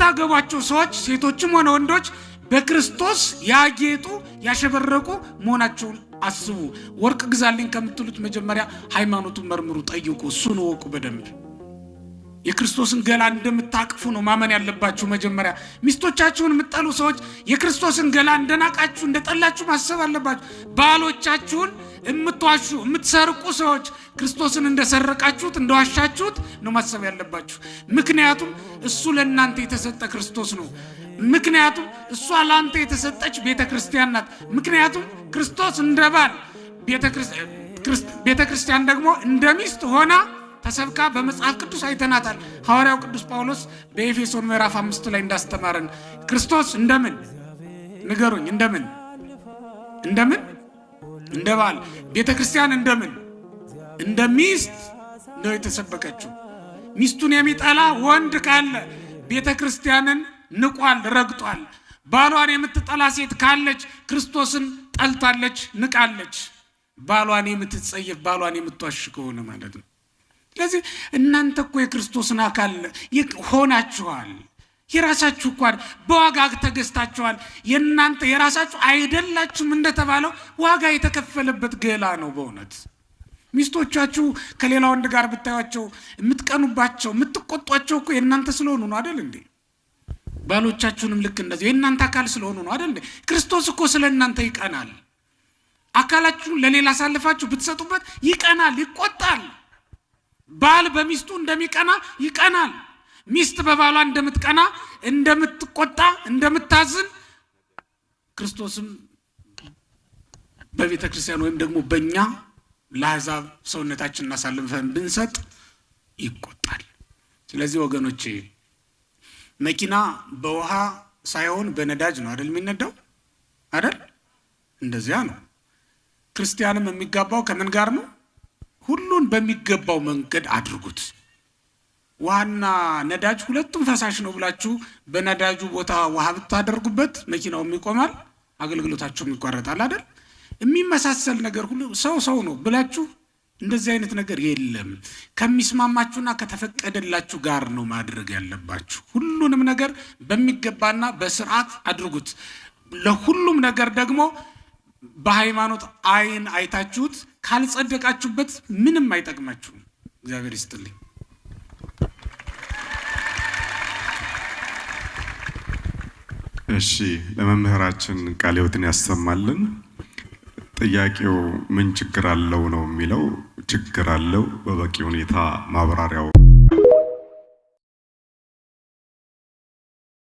የምታገቧቸው ሰዎች ሴቶችም ሆነ ወንዶች በክርስቶስ ያጌጡ ያሸበረቁ መሆናቸውን አስቡ። ወርቅ ግዛልኝ ከምትሉት መጀመሪያ ሃይማኖቱን መርምሩ፣ ጠይቁ፣ እሱን እወቁ በደንብ። የክርስቶስን ገላ እንደምታቅፉ ነው ማመን ያለባችሁ። መጀመሪያ ሚስቶቻችሁን የምትጠሉ ሰዎች የክርስቶስን ገላ እንደናቃችሁ እንደጠላችሁ ማሰብ አለባችሁ። ባሎቻችሁን የምትዋሹ የምትሰርቁ ሰዎች ክርስቶስን እንደሰረቃችሁት እንደዋሻችሁት ነው ማሰብ ያለባችሁ። ምክንያቱም እሱ ለእናንተ የተሰጠ ክርስቶስ ነው። ምክንያቱም እሷ ለአንተ የተሰጠች ቤተ ክርስቲያን ናት። ምክንያቱም ክርስቶስ እንደ ባል፣ ቤተ ክርስቲያን ደግሞ እንደ ሚስት ሆና ተሰብካ በመጽሐፍ ቅዱስ አይተናታል። ሐዋርያው ቅዱስ ጳውሎስ በኤፌሶን ምዕራፍ 5 ላይ እንዳስተማረን ክርስቶስ እንደምን ንገሩኝ፣ እንደምን እንደምን እንደ ባል፣ ቤተ ክርስቲያን እንደምን እንደ ሚስት ነው የተሰበከችው። ሚስቱን የሚጠላ ወንድ ካለ ቤተ ክርስቲያንን ንቋል፣ ረግጧል። ባሏን የምትጠላ ሴት ካለች ክርስቶስን ጠልታለች፣ ንቃለች። ባሏን የምትጸየፍ፣ ባሏን የምትዋሽ ከሆነ ማለት ነው። ስለዚህ እናንተ እኮ የክርስቶስን አካል ሆናችኋል። የራሳችሁ እኮ በዋጋ ተገዝታችኋል። የእናንተ የራሳችሁ አይደላችሁም እንደተባለው ዋጋ የተከፈለበት ገላ ነው። በእውነት ሚስቶቻችሁ ከሌላ ወንድ ጋር ብታዩቸው የምትቀኑባቸው፣ የምትቆጧቸው እኮ የእናንተ ስለሆኑ ነው አይደል እንዴ? ባሎቻችሁንም ልክ እንደዚህ የእናንተ አካል ስለሆኑ ነው አይደል እንዴ? ክርስቶስ እኮ ስለ እናንተ ይቀናል። አካላችሁን ለሌላ አሳልፋችሁ ብትሰጡበት ይቀናል፣ ይቆጣል። ባል በሚስቱ እንደሚቀና ይቀናል። ሚስት በባሏ እንደምትቀና፣ እንደምትቆጣ፣ እንደምታዝን ክርስቶስም በቤተ ክርስቲያን ወይም ደግሞ በእኛ ለአሕዛብ ሰውነታችንን አሳልፈን ብንሰጥ ይቆጣል። ስለዚህ ወገኖቼ መኪና በውሃ ሳይሆን በነዳጅ ነው አይደል የሚነዳው? አይደል? እንደዚያ ነው። ክርስቲያንም የሚጋባው ከምን ጋር ነው? ሁሉን በሚገባው መንገድ አድርጉት። ውሃና ነዳጅ ሁለቱም ፈሳሽ ነው ብላችሁ በነዳጁ ቦታ ውሃ ብታደርጉበት መኪናውም ይቆማል፣ አገልግሎታችሁም ይቋረጣል አይደል? የሚመሳሰል ነገር ሁሉ ሰው ሰው ነው ብላችሁ እንደዚህ አይነት ነገር የለም። ከሚስማማችሁና ከተፈቀደላችሁ ጋር ነው ማድረግ ያለባችሁ። ሁሉንም ነገር በሚገባና በስርዓት አድርጉት። ለሁሉም ነገር ደግሞ በሃይማኖት አይን አይታችሁት ካልጸደቃችሁበት ምንም አይጠቅማችሁም። እግዚአብሔር ይስጥልኝ። እሺ፣ ለመምህራችን ቃለ ሕይወትን ያሰማልን። ጥያቄው ምን ችግር አለው ነው የሚለው። ችግር አለው፣ በበቂ ሁኔታ ማብራሪያው